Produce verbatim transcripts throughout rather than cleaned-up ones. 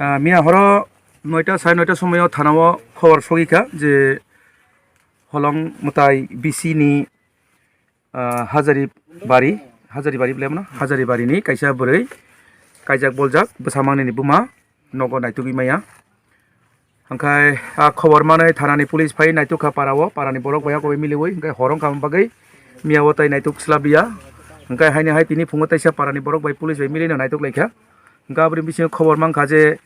Ah, miya horo noita, sare noita somoyo thanao khobor sogwi kha je Holong mwtai B C ni, ah, Hajari Bari, Hajari Bari bwlai mano, Hajari Bari ni kaisa bwrwi kaijak boljak bwsa mangni ni buma nogo naitugwi maya. Hwnkhe a khobor manwi thanani police phai naituk kha para o, parani borok bai abo bai miliwi, hwnkhe hor wngkha bagwi miya o tai naituk swlabya. Hwnkhe haini hai tini phungo teisa parani borok bai police bai milino naituk laikha. Hwnkhe aboni bisingo khobor mankha je,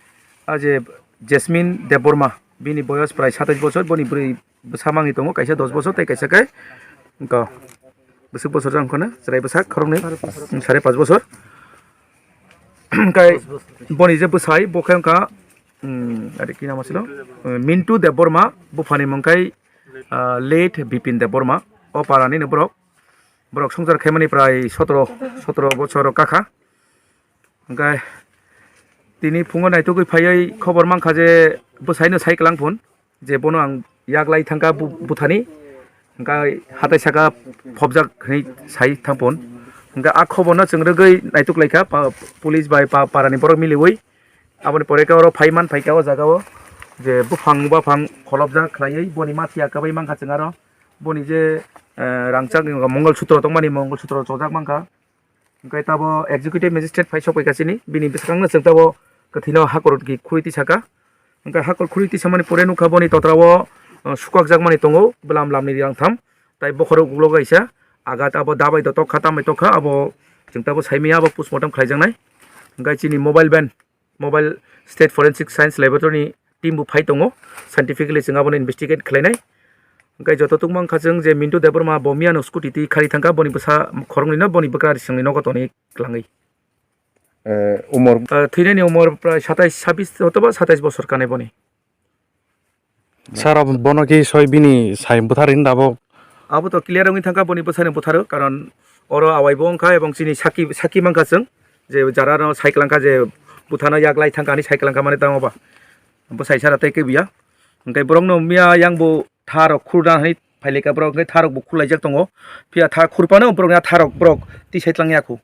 a je Jasmine Debbarma, bini boyos prai satais bosor, boni bwrwi bwsa mangwi tongo, kaisa dos bosor tei kaisa khe wngkha bwswk bosor jang kheno chwrai bwsa khoroknwi sare pas bosor. Hwnkhe boni je bwsai bo khe wngkha, um, ari ki namo silo, um, Mintu Debbarma, buphani mung khai, ah, late Bipin Debbarma. O parani no borok, borok swngchar khaimani prai sotro, sotro bosor kakha. Hwnkhe tini phungo naitugwi phaiwi khobor mankha je bwsaino sai kwlang phun. Je bono ang yak lai thangkha bu-, buthani, hwnkhe hatai saka phobjak hinwi sai thangpon. Hwnkhe a khoborno chwng rwgwi naituk laikha pa-, police bai pa-, parani borok miliwi. Aboni pore khe oro phai man phaikha o jaga o je buphang baphang kholopjak khlaiwi boni mathiya kwbai mankha chwng aro boni je, eh, rangchak Mongol Sutro tongmani Mongol Sutro chojak mankha. Hwnkhe tabo executive magistrate phai sokphaikha chini, bini bwskango chwng tabo kwthwino hakor ki khurui tisaka. Hwnkhe hakor khurui tisamani pore nukha boni totra o, uh, sukakjakmani tongo bwlam lamni rang tham, tai bokhorok ulo kaisa agat abo dabai do tokkha tambai tokkha abo chwng tabo saimaya abo postmortem khlaijaknai. Hwnkhe chini mobile van, Mobile State Forensic Science Laboratory ni team bo phai tongo, scientifically chwng abono investigate khlainai. Hwnkhe joto tungma wngkha chwng je Mintu Debbarma bo miyano scooty twi khari thangkha, boni bwsa khoroknwino boni bwkra risingni nogo tonwi kwlangwi. Eh, umor? Ah, thwinani umor prai satais, sabis hotoba satais bosor kanai boni. Sir, abo bono ki soi bini sai bwthar hin abo? Abo to clear wngwi thangkha boni bwsani bwtharo, karon oro awai bo wngkha ebong chini saki, saki mankha chwng je jara no sai kwlangkha je bwthano yak lai thangkha hinwi sai kwlangkha mani tamo ba bwsai sara tei kaibuya. Hwnkhe borokno miya yang bo tha rok khurda hinwi phailika borok hwnkhe tha rok bo khurlaijak tongo. Phiya tha khurphano borokni a tha rok borok tisai tlang ya kho.